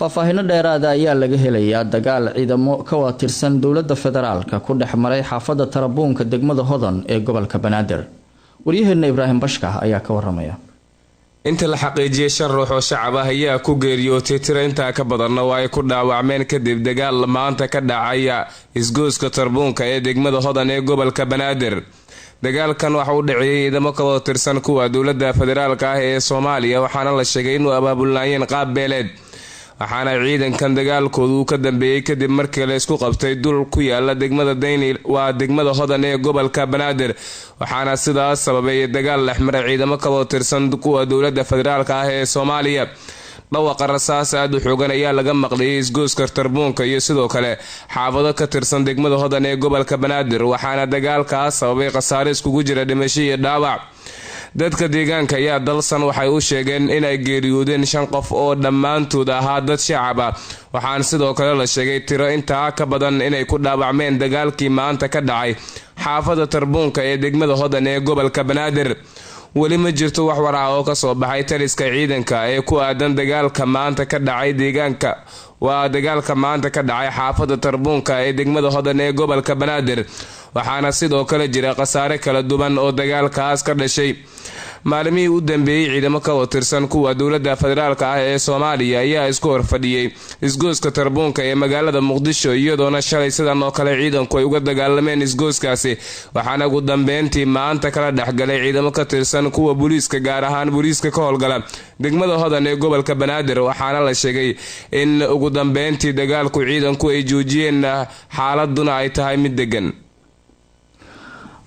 Faahfaahino dheeraada ayaa laga helayaa dagaal ciidamo ka watirsan dowladda federaalka ku dhex maray xaafadda Tarabuunka, degmada Hodan ee gobolka Banaadir. Waryaheena Ibraahim Bashka ayaa ka waramaya. Inta la xaqiijiyay, shan ruux oo shacab ah ayaa ku geeriyootay, tiro intaa ka badanna oo ay ku dhaawacmeen kadib dagaal maanta ka dhacaya isgoyska Tarbuunka ee degmada Hodan ee gobolka Banaadir. Dagaalkan waxa u dhaciyey ciidamo ka tirsan kuwa dowladda federaalka ah ee Soomaaliya, waxaana la sheegay inuu abaabulnaayeen qaab beeleed, waxaana ciidankan dagaalkoodu uu ka dambeeyey kadib markii la isku qabtay dul ku yaala degmada Dayni, waa degmada Hodan ee gobolka Banaadir. Waxaana sidaas sababay dagaal dhexmaray ciidamo kaloo tirsan kuwa dowladda federaalka ah ee Soomaaliya. Dhawaqa rasaas aada u xoogan ayaa laga maqliyay isgoyska Tarbuunka iyo sidoo kale xaafado ka tirsan degmada Hodan ee gobolka Banaadir, waxaana dagaalkaas sababay khasaare iskugu jira dhimasho iyo dhaawac. Dadka deegaanka ayaa Dalsan waxay u sheegeen inay geeriyoodeen shan qof oo dhammaantood ahaa dad shacab ah, waxaana sidoo kale la sheegay tiro intaa ka badan inay ku dhaawacmeen dagaalkii maanta ka dhacay xaafada Tarbuunka ee degmada Hodan ee gobolka Banaadir. Weli ma jirto wax war ah oo kasoo baxay taliska ciidanka ee ku aadan dagaalka maanta ka dhacay deegaanka, waa dagaalka maanta ka dhacay xaafada Tarbuunka ee degmada Hodan ee gobolka Banaadir. Waxaana sidoo kale jira khasaare kala duwan oo dagaalkaas ka dhashay. Maalimihii u dambeeyey, ciidamo ka tirsan kuwa dowladda federaalka ah ee Soomaaliya ayaa isku horfadhiyey isgoyska Tarbuunka ee magaalada Muqdisho, iyadoona shalay sidan oo kale ciidanku ay uga dagaalameen isgoyskaasi, waxaana ugu dambeyntii maanta kala dhexgalay ciidamo ka tirsan kuwa booliiska, gaar ahaan booliiska ka howlgala degmada Hodan ee gobolka Banaadir, waxaana la sheegay in ugu dambeyntii dagaalku ciidanku ay joojiyeen, xaaladuna ay tahay mid degan.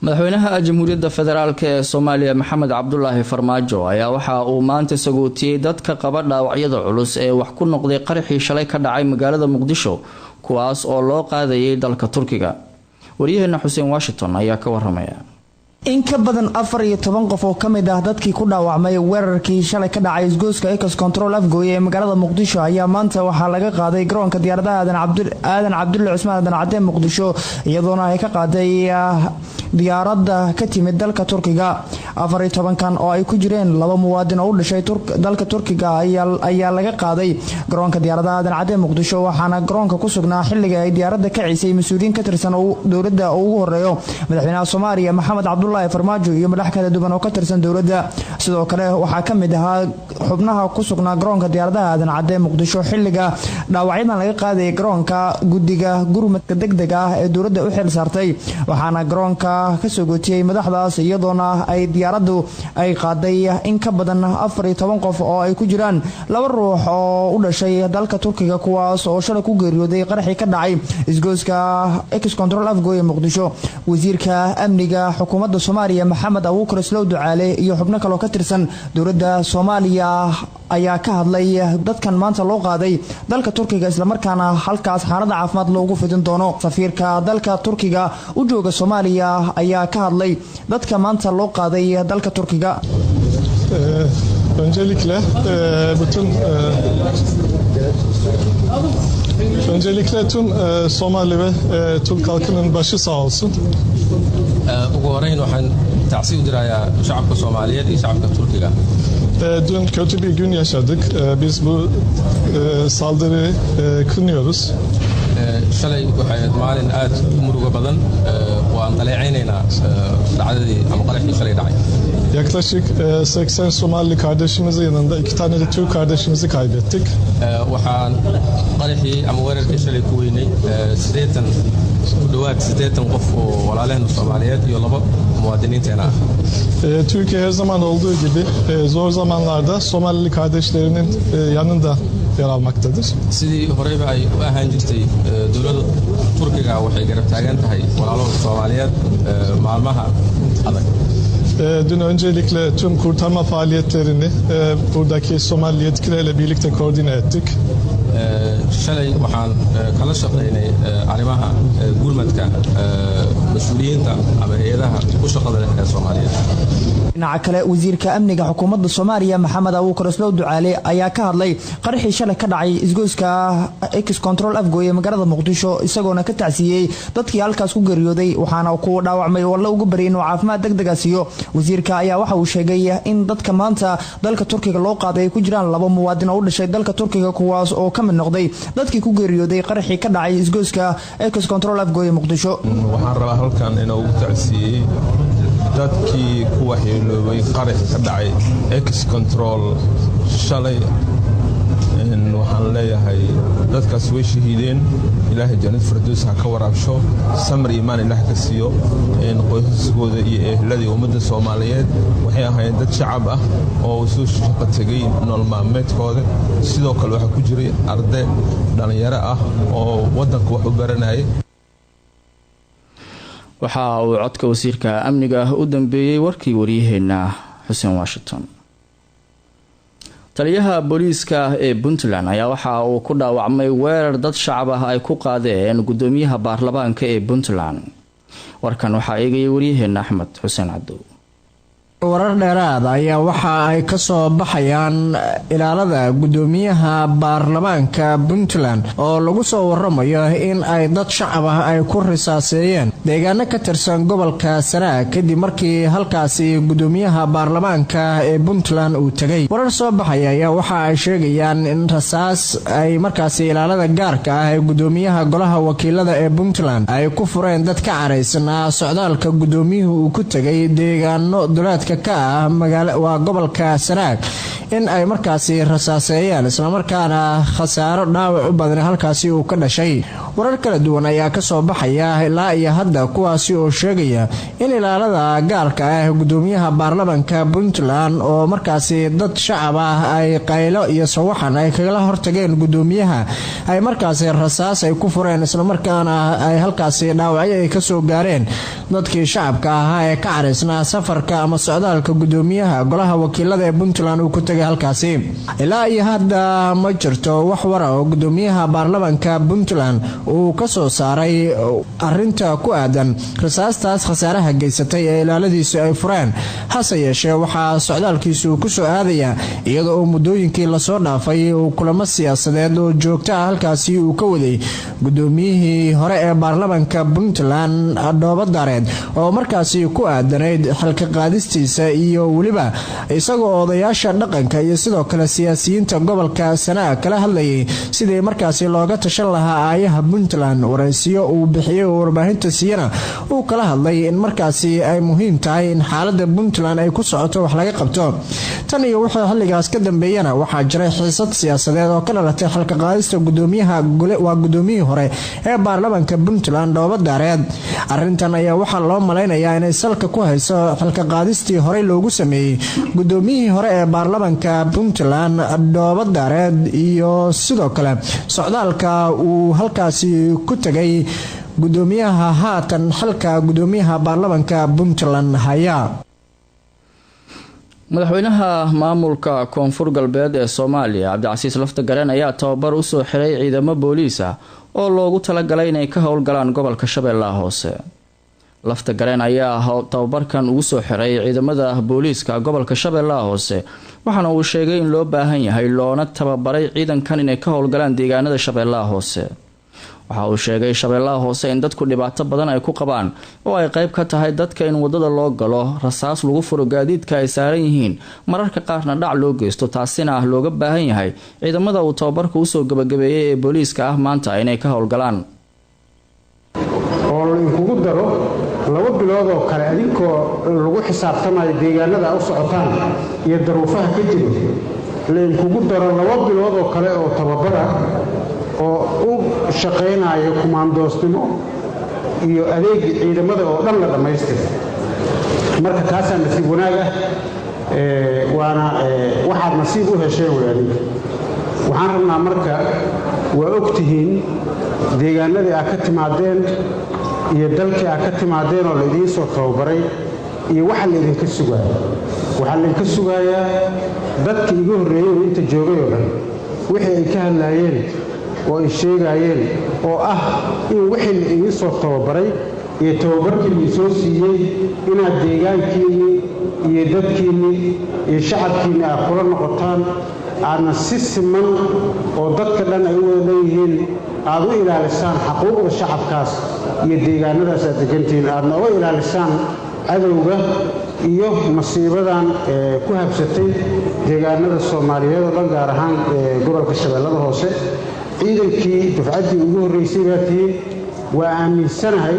Madaxweynaha Jamhuuriyadda Federaalk ee Soomaaliya, Maxamed Cabdulaahi Farmaajo, ayaa waxa uu maanta sagootiyey dadka qaba dhaawacyada culus ee wax ku noqday qaraxii shalay ka dhacay magaalada Muqdisho, kuwaas oo loo qaadayay dalka Turkiga. Waryaheena Xuseen Washington ayaa ka waramaya. In ka badan 14 qof oo ka mid ah dadkii ku dhaawacmay weerarkii shalay ka dhacay isgoyska Ex Control Afgooye ee magaalada Muqdisho ayaa maanta waxaa laga qaaday garoonka diyaaradaha Aadan Cabdulle Cusmaan, Aadan Cadde, Muqdisho, iyadoona ay ka qaaday diyaaradda ka timid dalka Turkiga. 14-kan oo ay ku jireen laba muwaadin oo u dhashay dalka Turkiga ayaa laga qaaday garoonka diyaaradaha Aadan Cadde Muqdisho, waxaana garoonka ku sugnaa xilliga ay diyaaradda kacisay mas-uuliyiin ka tirsan dowladda oo ugu horeeyo madaxweynaha Soomaaliya, Maxamed Cabdulaahi Farmaajo, iyo madax kala duwan oo ka tirsan dowladda. Sidoo kale waxaa ka mid ahaa xubnaha ku sugnaa garoonka diyaaradaha Aadan Cadde Muqdisho xilliga dhaawacyadan laga qaadayay garoonka guddiga gurmadka degdega ah ee dowladda u xil saartay, waxaana garoonka kasoo gootiyey madaxdaas, iyadoona ay diyaaraddu ay qaaday in ka badan 14 qof oo ay ku jiraan laba ruux oo u dhashay dalka Turkiga, kuwaas oo shalay ku geeriyooday qaraxii ka dhacay isgoyska Ex Control Afgooye Muqdisho. Wasiirka amniga xukuumadda Soomaaliya, Maxamed Abuukar Islow Ducaale, iyo xubno kaloo ka tirsan dowladda Soomaaliya ayaa ka hadlay dadkan maanta loo qaaday dalka Turkiga, islamarkaana halkaas xaalada caafimaad loogu fidin doono. Safiirka dalka Turkiga u jooga Soomaaliya ayaa ka hadlay dadka maanta loo qaaday dalka Turkiga. Öncelikle bütün öncelikle tüm Somali ve Türk halkının başı sağ olsun. Ugu horeyn waxaan tacsi u dirayaa shacabka Soomaaliyeed iyo shacabka Turkiga. Dün kötü bir gün yaşadık. Biz bu saldırıyı kınıyoruz. Shalay waxay ahayd maalin aad u murugo badan. Waan dhaleecaynaynaa dhacdadii ama qaraxii shalay dhacay. Yaklaşık 80 Somali kardeşimizin yanında iki tane de Türk kardeşimizi kaybettik. Waxaan qaraxii ama weerarkii shalay ku weynay 80, ku dhowaad 80 qof oo walaalaheena Soomaaliyeed iyo labo muwaadiniinteena ah. Türkiye her zaman olduğu gibi zor zamanlarda Somalili kardeşlerinin yanında yer almaktadır. Sidii horeyba ay u ahaan jirtay, dowladda Turkiga waxay garab taagan tahay walaalahooda Soomaaliyeed maalmaha adag. Dün öncelikle tüm kurtarma faaliyetlerini buradaki Somali yetkililerle birlikte koordine ettik. Shalay waxaan kala shaqaynay arrimaha gurmadka mas-uuliyiinta ama hay-adaha ku shaqada leh ee Soomaaliyeed. Dhinaca kale, wasiirka amniga xukuumadda Soomaaliya, Maxamed Abuukar Islow Ducaale, ayaa ka hadlay qaraxii shalay ka dhacay isgoyska Ex Control Afgooye magaalada Muqdisho, isagoona ka tacsiiyey dadkii halkaas ku geeriyooday, waxaana kuwa dhaawacmay oo Alle uga baryay inuu caafimaad degdega siiyo. Wasiirka ayaa waxa uu sheegay in dadka maanta dalka Turkiga loo qaaday ay ku jiraan laba muwaadin oo u dhashay dalka Turkiga, kuwaas oo ka mid noqday dadkii ku geeriyooday qaraxii ka dhacay isgoyska Ex Control Afgooye Muqdisho. Waxaan rabaa halkan inuu ugu tacsiiyey dadkii ku waxyeeloobay qaraxi ka dhacay Ex Control shalay. Waxaan leeyahay dadkaas way shahiideen, Ilaahay jannad fardows ha ka waraabsho, samir iimaan Ilaah ka siiyo qoysaskooda iyo ehladii ummadda Soomaaliyeed. Waxay ahaayeen dad shacab ah oo soo shaqo tegay nolol maalmeedkooda. Sidoo kale waxaa ku jiray arday dhallinyaro ah oo waddanka wax u baranayay. Waxa uu codka wasiirka amniga u dambeeyey warkii waryaheena Xuseen Washington. Taliyaha booliiska ee Puntland ayaa waxa uu ku dhaawacmay weerar dad shacab ah ay ku qaadeen gudoomiyaha baarlamaanka ee Puntland. Warkan waxaa eegaya waryaheena Axmed Xuseen Cabdow. Warar dheeraad ayaa waxa ay kasoo baxayaan ilaalada gudoomiyaha baarlamaanka Puntland oo lagu soo waramayo in ay dad shacab ah ay ku risaaseeyeen deegaano ka tirsan gobolka Sanaag, kadib markii halkaasi gudoomiyaha baarlamaanka ee Puntland uu tegay. Warar soo baxaya ayaa waxa ay sheegayaan in rasaas ay markaasi ilaalada gaarka ah ee gudoomiyaha golaha wakiilada ee Puntland ay ku fureen dad ka caraysanaa socdaalka gudoomiyuhu uu ku tegay deegaano duleedka ka ah magaala waa gobolka Sanaag, in ay markaasi rasaaseeyeen, islamarkaana khasaaro dhaawac u badan halkaasi uu ka dhashay. Warar kala duwan ayaa kasoo baxaya ilaa iyo hadda, kuwaasi oo sheegaya in ilaalada gaarka ah gudoomiyaha baarlamanka Puntland oo markaasi dad shacab ah ay qaylo iyo sawaxan ay kagala hortageen gudoomiyaha ay markaasi rasaas ay ku fureen, islamarkaana ay halkaasi dhaawacyo ay kasoo gaareen dadkii shacabka ahaa ee ka caraysnaa safarka ama socdaalka gudoomiyaha golaha wakiilada ee Puntland uu ku tegay halkaasi. Ilaa iyo hadda ma jirto wax wara oo gudoomiyaha baarlamanka Puntland uu ka soo saaray arinta ku aadan rasaastaas khasaaraha geysatay ee ilaaladiisu ay fureen. Hase yeeshee, waxaa socdaalkiisu uu kusoo aadayaa iyada oo muddooyinkii lasoo dhaafay uu kulamo siyaasadeed oo joogto ah halkaasi uu ka waday gudoomiyihii hore ee baarlamanka Puntland Dhoobo Daareed, oo markaasi ku aadanayd xilka qaadistiisa, iyo weliba isagoo odayaasha dhaqanka iyo sidoo kale siyaasiyiinta gobolka Sanaag kala hadlayay sidii markaasi looga tashan lahaa aayaha Puntland. Waraysiyo uu bixiyey oo warbaahinta siiyana uu kala hadlay in markaasi ay muhiim tahay in xaalada Puntland ay ku socoto wax laga qabto. Tan iyo wuxuu xilligaas ka dambeeyana waxaa jiray xiisad siyaasadeed oo ka dhalatay xilka qaadista gudoomiyaha waa gudoomiyihii hore ee baarlamanka Puntland Dhoobo Daareed. Arintan ayaa waxaa loo malaynayaa inay salka ku hayso xilka qaadistii horey loogu sameeyey gudoomiyihii hore ee baarlamanka Puntland Dhoobo Daareed, iyo sidoo kale socdaalka uu halkaasi ku tegay gudoomiyaha haatan xilka gudoomiyaha baarlamanka Puntland haya. Madaxweynaha maamulka Koonfur Galbeed ee Soomaaliya Cabdicasiis Laftagareen ayaa tababar usoo xiray ciidamo booliis ah oo loogu talagalay inay ka howlgalaan gobolka Shabeellaha Hoose. Laftagareen ayaa tababarkan ugu soo xiray ciidamada booliiska gobolka Shabeellaha Hoose, waxaana uu sheegay in loo baahan yahay loona tababaray ciidankan inay ka howlgalaan deegaanada Shabeellaha Hoose. Waxa uu sheegay Shabeellaha Hoose in dadku dhibaato badan ay ku qabaan, oo ay qayb ka tahay dadka in wadada loo galo, rasaas lagu furo gaadiidka ay saaran yihiin, mararka qaarna dhac loo geysto, taasina ah looga baahan yahay ciidamada uu tababarka usoo gabagabeeyey ee booliiska ah maanta inay ka howlgalaan. Oo lainkugu daro 2 bilood oo kale, adinkoo lagu xisaabtamayo deegaanada u socotaan iyo daruufaha ka jiro, lainkugu daro 2 bilood oo kale oo tababara oo u shaqaynayo kumaandoosnimo iyo adeegii ciidamada oo dhan la dhammaystiro. Marka taasaa nasiib wanaag ah, waana waxaad nasiib u hesheen wey adinka. Waxaan rabnaa marka, waa og tihiin deegaanadii aad ka timaadeen iyo dalkii aad ka timaadeen oo laydiin soo tababaray iyo waxa laydinka sugaaya. Waxaa laydinka sugayaa dadka iga horreeyey oo inta joogay oo dhan wixii ay ka hadlaayeen oo ay sheegaayeen, oo ah in wixii la idiin soo tababaray iyo tababarkii la soo siiyey inaad deegaankiinnii iyo dadkiinnii iyo shacabkiinni aad kula noqotaan, aadna si siman oo dadka dhan ay u wada leeyihiin aad u ilaalisaan xaquuqda shacabkaas iyo deegaanadaas aad degantihiin, aadna uga ilaalisaan Cadowga iyo masiibadan ku habsatay deegaanada Soomaaliyeed oo dhan, gaar ahaan gobolka Shabeellada Hoose. Ciidankii dufcaddii ugu horreysay baa tihiin. Waa aaminsanahay